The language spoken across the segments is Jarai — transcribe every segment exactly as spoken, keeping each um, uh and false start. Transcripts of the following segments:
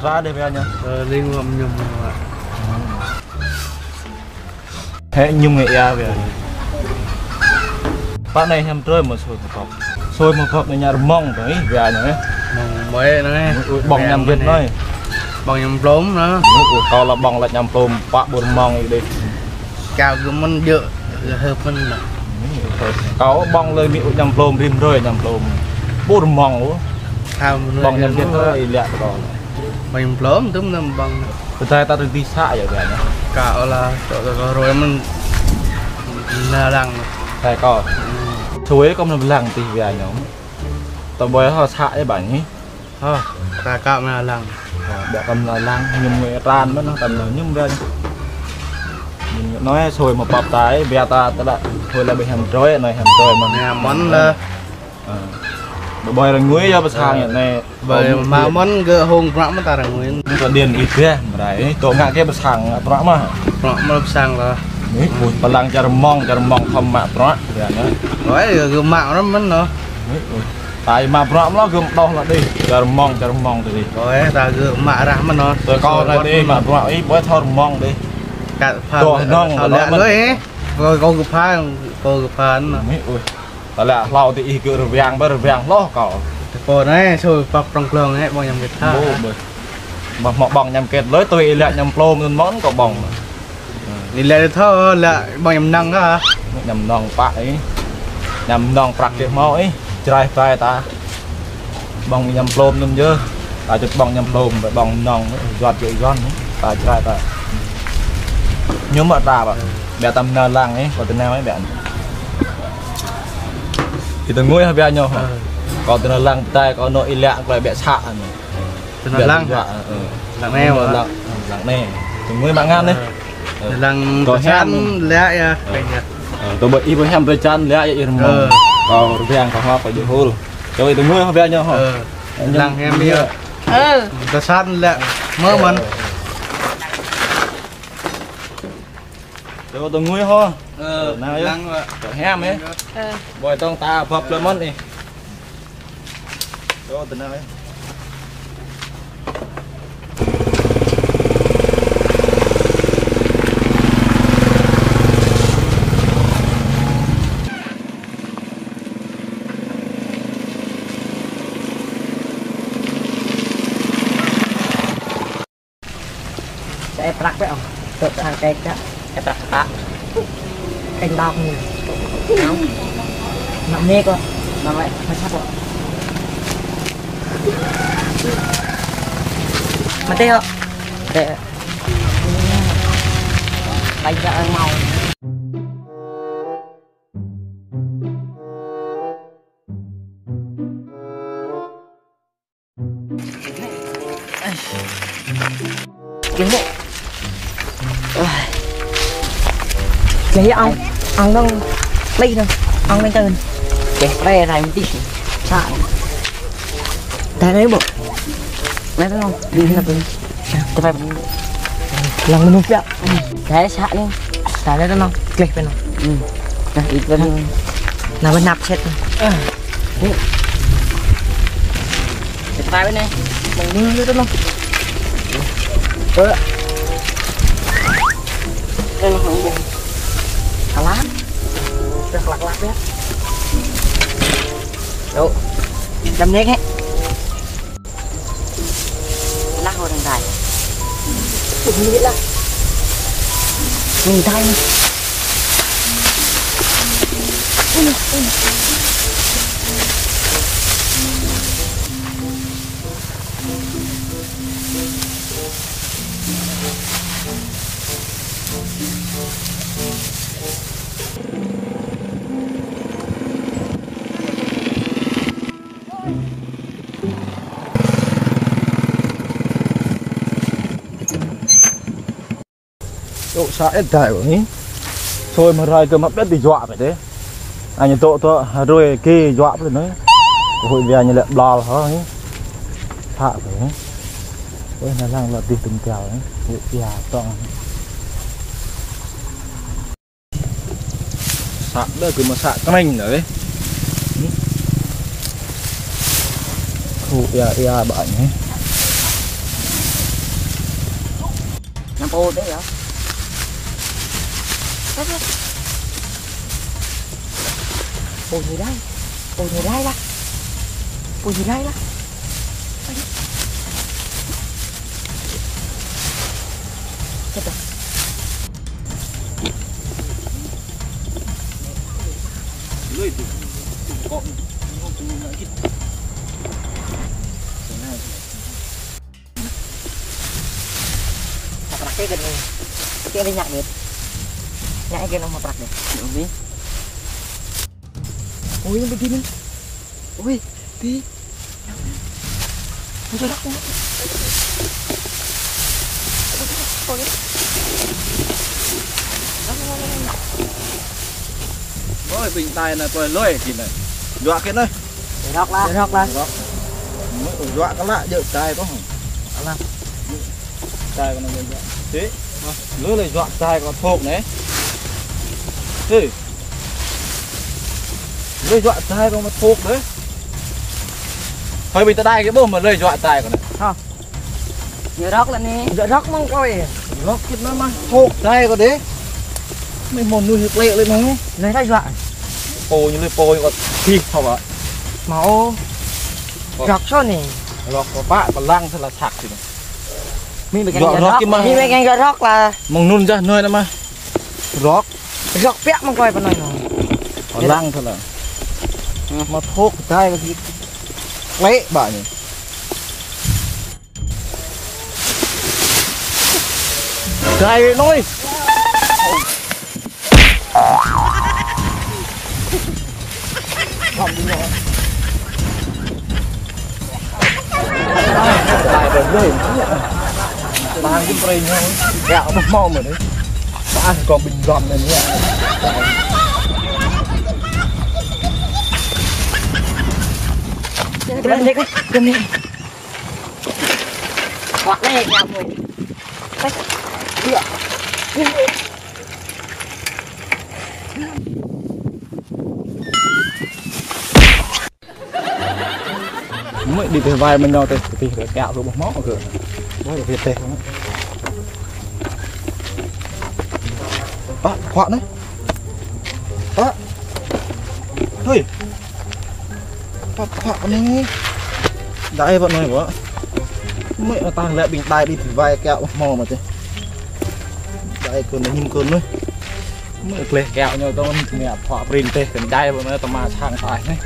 Ra deh bia ñu. Ơ, ling ngăm ñum ngăm. Hĕ ñum ngă ia bia. Pă anai hiam trôi mă sôi mă pŏp. Sôi mă pŏp anai ñă rơmong tơ ih bia ñu ih. Mơ̆ng mơi anai. Ui, ƀơ̆ng ñăm gĕt anai. Ƀơ̆ng ñăm plôm anai. Ui, kâo lă ƀơ̆ng lă ñăm plôm, pă ƀu rơmong ih dih. Kâo gơ̆ mơ̆n djơ̆, gơ̆ hơp mơ̆n anai. Kâo ƀơ̆ng lơi mĭ ui ñăm plôm, rĭm hrơi ñăm plôm. Ƀu rơmong ôh. Ƀơ̆ng ñăm gĕt tơ ih lăi kâo. Ƀơ̆ng ñăm plôm tơm anăm ƀơ̆ng. Pơdai ta rơdih să ia bia ñu. Kâo lă, tơ tơ rơi mơ̆n. Anai lăng. Tơ kâo. Sôi kâo mơ̆n lăng tih bia ñu. Tơ ƀơi hŏ să ia bia ñu. Hă, ta kâo mơ̆n lăng. Hă, ƀiă kâo mơ̆n lăng, ñum ngă tran mơ̆n, kâo mơ̆n ñum bia ñu. Ñum ngă anai sôi mă pŏp ta ih, bia ta tơlă, sôi lă ƀơi hiam trôi, anai hiam trôi mơ̆n. Hiam mơ̆n lă. Ơ. Ƀơi ƀơi rơngui ia pơsang ia anai. Ƀơi mă mơ̆n gơ̆ hông prăk mơ̆n ta rơngui. Tơ điện ih bia, mơrai, tơ ngă kơ pơsang prăk mă. Prăk mă pơsang lă. Ih, ui, pơlăng čar rơmong, čar rơmong thăm mă prăk, bia ñu. Ôi, gơ̆ mă răm mơ̆n anai. Ih, ui. Ta ih mă prăk mơ̆n lă gơ̆ mă đôh lă dih. Čar rơmong, čar rơmong tơ dih. Ôi, ta gơ̆ mă rah mơ̆n anai. Tơ kâo rah dih, mă prăk ih, ƀơi thâo rơmong dih. Kăt pham. Đôh nong, thâo lĕ đôh mơ̆n. Ơi, kâo, kâo gơ̆ pham, kâo gơ̆ pham anai. Ih, ui. Ta lĕ hlâo tơ ih gơ̆ rơwiang ƀơi, rơwiang hloh kâo. Tơ pô anai, sôi pŏp prŏng klŏng ih, ƀơ̆ng ñăm gĕt tha. Ƀu, ƀu. Mă hmâo ƀơ̆ng ñăm gĕt lơi, tui ih lăi ñăm plôm anŭn mơ̆n kâo ƀơ̆ng. Ih lăi thâo lă ƀơ̆ng ñăm nong kơ. Ñăm nong pă ih. Ñăm nong prăk kơ hmâo ih. Jrai jrai ta. Ƀơ̆ng ñăm plôm anŭn yơh. Ta čut ƀơ̆ng ñăm plôm, ƀơ̆ng nong, juăt yơh juăt. Ta jrai ta. Ñum mă ta ƀă. Ƀiă ta mơ̆n lăng ih, kâo tơnao ih ƀiă. Ih tơngui hă bia ñu hă. Ơ. Kâo tơnao lăng pơdai, kâo anŭn ih lăi, kâo ƀiă să anŭn. Tơnao lăng. Ƀiă, ơ, ơ. Lăng anai wă. Lăng, lăng anai. Tơngui mă ngăn anai. Ơ. Ơ. Lăng tơsan lăi ia. Ơ. Ơ, tơ ƀơi ih ƀơi hiam tơsan lăi ia ih rơmong. Ơ. Kâo rơwiang kâo hmâo kâo djơ̆ hul. Kâo ih tơngui hă bia ñu hă. Ơ. Lăng hiam ia. Ơ. Tơsan lăi. Mơ̆ mơ̆n. Ơ. Tơ tơngui hă. Ơ, lăng wă. Tơ hiam ih. Ơ. Ƀơi tong ta băp lơi mơ̆n ih. Ơ, tơnao ih. Sẽ prăk ƀĕ ŏng. Tơ̆ sang kĕ kă. Ĕ prăk kă. Kĕ đao kơ ñu. Nao. Nao nê kơ. Nao lĕ, mă săp kơ. Mă tê hŏ. Tê. Ƀai djă ơng mâo. Kĕ hĕ. Kĕ hĕ ŏng, ŏng nong, lĕ nong, ŏng nong tơ̆n. Kĕ pre rai mơ̆n tih. Sa. Ta rai ƀu. Rai nong, đi nong. Ta rai. Lăng mơnuih piă. Kĕ sa nong. Ta rai nong, gleh pe nong. Nah, ih pe nong. Nah, bơnap set. Ih. Kĕ tai ƀơi anai. Mơ̆ng anai tơ nong. Ơ. Ơ, nong. Alah. Udah kelak-kelak ya. Yuk. Jam naik ya. Lah orang tai. Ih, ini lah. Ini tai nih. Ini, ini. Ơ, sa ĕt dai ƀu hă. Sôi mơ̆ rai kơ mă ƀĕt dih juă pĕ dih. Anai tŏ tŏ hrơi kơ juă pĕ dih anai. Kơ huĭ bia ñu lĕ blal hă. Sa pĕ. Ôi, anai lăng lăp dih tơm kiao. Huĭ bia tŏng. Să đơ kơ mă să kơnêñ đơ. Huĭ ia ia ƀă anai. Ồ, đấy hả? Đấy, đấy. Ôi, người đây. Ôi, người đây lắm. Ôi, người đây lắm. Chết rồi. Lưới tuh. Kok. Mă prăk kơ gơ̆t anai. Kơ anai ñă gơ̆t. Ñă gơ̆t anai mă prăk gơ̆t. Ui, anai ƀing gơ̆t anai. Ui, ƀing. Ui, jơlăk. Ôi, ƀing tai anai, ƀơi lơi gơ̆t anai. Juă gơ̆t anai. Rơ̆k lah. Rơ̆k lah. Rơ̆k. Mă juă kơ lă, jơ̆ tai kơ. Alah. Tai kơ anai juă. Thế. Lơi lơi juă tai kơ thok anai. Thế. Lơi juă tai kơ mă thok anai. Hơi ƀing ta đai kơ ƀuh mă lơi juă tai kơ anai. Hă. Jơ̆ rơ̆k lah anai. Jơ̆ rơ̆k mơ̆ng kơi. Rơ̆k gơ̆t anai mă thok tai kơ đeh. Mơnuih hơklĕ lơi anai. Anai ta juă. Pô ñu lơi pô ñu kơ thih thâo ƀă. Mă ôh. Rơ̆k sô anai. Rơ̆k kơ pă pơlăng sơ lah săk sĭt. Mĭ ƀing gơ̆t rơ̆k. Mĭ ƀing gơ̆t rơ̆k lah. Mơ̆ng anŭn jah anai mă. Rơ̆k. Rơ̆k piă mơ̆ng kơi pơ anai anai. Pơlăng sơ lah. Mă thok tai kơ klĕ ƀă ñu. Gai anai. Gai ƀă anai. Gai ƀă anai. Gai ƀă anai. Gai ƀă anai. Hoặc là nhà mình. Mơ̆ đi teh wai mơ̆ ñu teh, teh kơ kiaŏ kơ ƀuh mơ̆ kơ. Wai kơ teh. Pă, pă anai. Pă. Hơi. Pă, pă anai. Đai pă anai pă. Mơ̆ ta lĕ ƀing đai đi teh wai kiaŏ ƀuh mơ̆ mơ̆ teh. Đai kơ anai hĭm kơ anai. Mơ̆ gleh kiaŏ ñu tơl anai pă prin teh kơ đai pă anai tơma sang tai anai.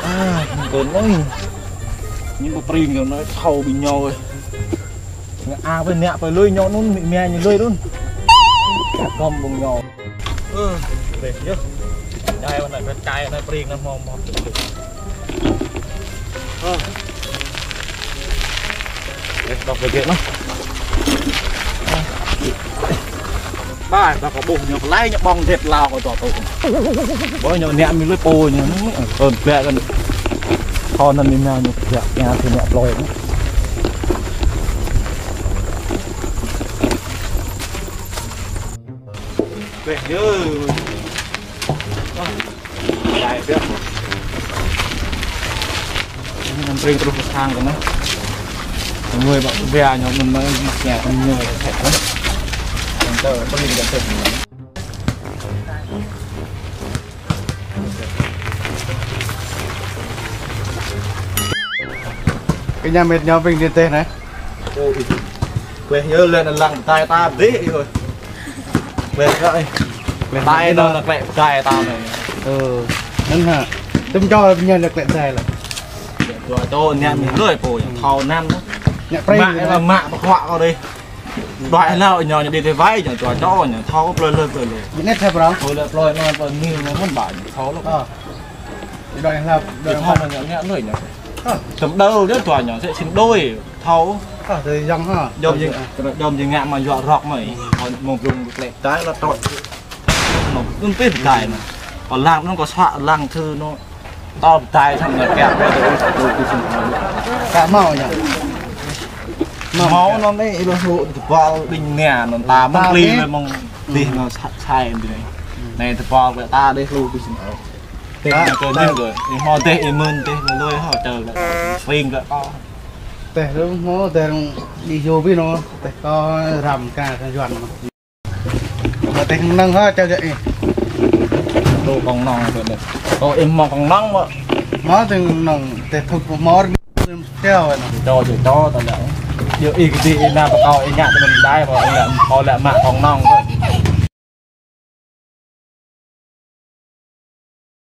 A, hĭm kơ anai. Ñu pă prin kơ anai thâo ƀing ñu ơi. Ngă a ƀơi anai pơ lui ñu anŭn, mĭ mia ñu lui anŭn. Gom ƀing ñu. Ơ, gleh yơh. Đai pă anai, pă čai anai prin anai mơ̆ mơ̆. Ơ. Ơ, đŏk lĕ gơ̆t anai. Ba, ta kơ ƀuh ñu pơlai ñu ƀơ̆ng đet lao kơ tŏ tŏ. Ƀơi ñu anai mĭ lui pô ñu, ơ, gleh kơ. Thâo anŭn mĭ mia ñu gleh, ñu thâo ñu plơi. Gleh yơh. Ơ. Đai biă. Anai prin truh kơ sang kơ anai. Mơnuih ƀă bia ñu anŭn mơ̆ mă ñu kơ ñu. Anŭn tơ prin kơ teh. Kơ ñu mĕt ñu prin đi teh anai. Ơ, ih. Gleh yơh lĕ anŭn lăng tai ta dih ih ơi. Gleh kơ ih. Gleh tai anŭn anŭn. Anŭn klĕ tai ta anai. Ơ. Anŭn hă. Tơm čô ñu lĕ klĕ tai lĕ. Čua čô ñu mĭ lui pô ñu thâo anŭn. Ñu prin mă anai. Mă pơkhuă kơ dih. Đuaĭ hlâo ñu ñu đi teh wai ñu čua čô ñu thâo plơi lơi plơi lơi. Ñu net hă prong. Plơi lơi plơi anŭn plơi mil anŭn mơ̆n ƀă ñu thâo lơi. Ơ. Đuaĭ hlâo, đuaĭ hlâo. Ñu thâo ñu ñu lui ñu. Ơ. Tơm đơl ñu čua ñu sĕ sĭn đôi. Thâo. Ơ, tui yăng hă. Jom jing, jom jing ngă mă juă rơ̆k mơ̆. Mơ̆ng blung klĕ tai lă trôi. Anŭn, anŭn pih tai anŭn. Kơ lăng anŭn kơ suă lăng thư anŭn. Tơl tai sang ngă kiaŏ. Kơ mâo ñu. Mâo anŭn anai, ih lu hluh tơpal ƀing ñu anŭn ta mơ̆ng pli anai mơ̆ng dih anŭn sa-, sai anŭn anai. Anai tơpal kơ ta dih hluh ƀing ñu. Dih anŭn kơ ñu kơ. Ih hmâo dih ih mơ̆n dih anŭn lui hă čơ lĕ. Pring kơ kâo. Teh lu mô teh rung đi yô bi nô, teh kâo răm kơ sang Yuan nô. Mă teh kông nong hă, čao čao ih. Tô kông nong tơ đĕ. Tô ih mă kông nong mă. Mă teh kông nong, teh thŭk mơr, čao nô. Čao čao čao tơ đĕ. Yua ih kơđi ih nao pơkâo ih ngă tơ đun đai, pơ ih lĕ, pơ lĕ mă kông nong tơ.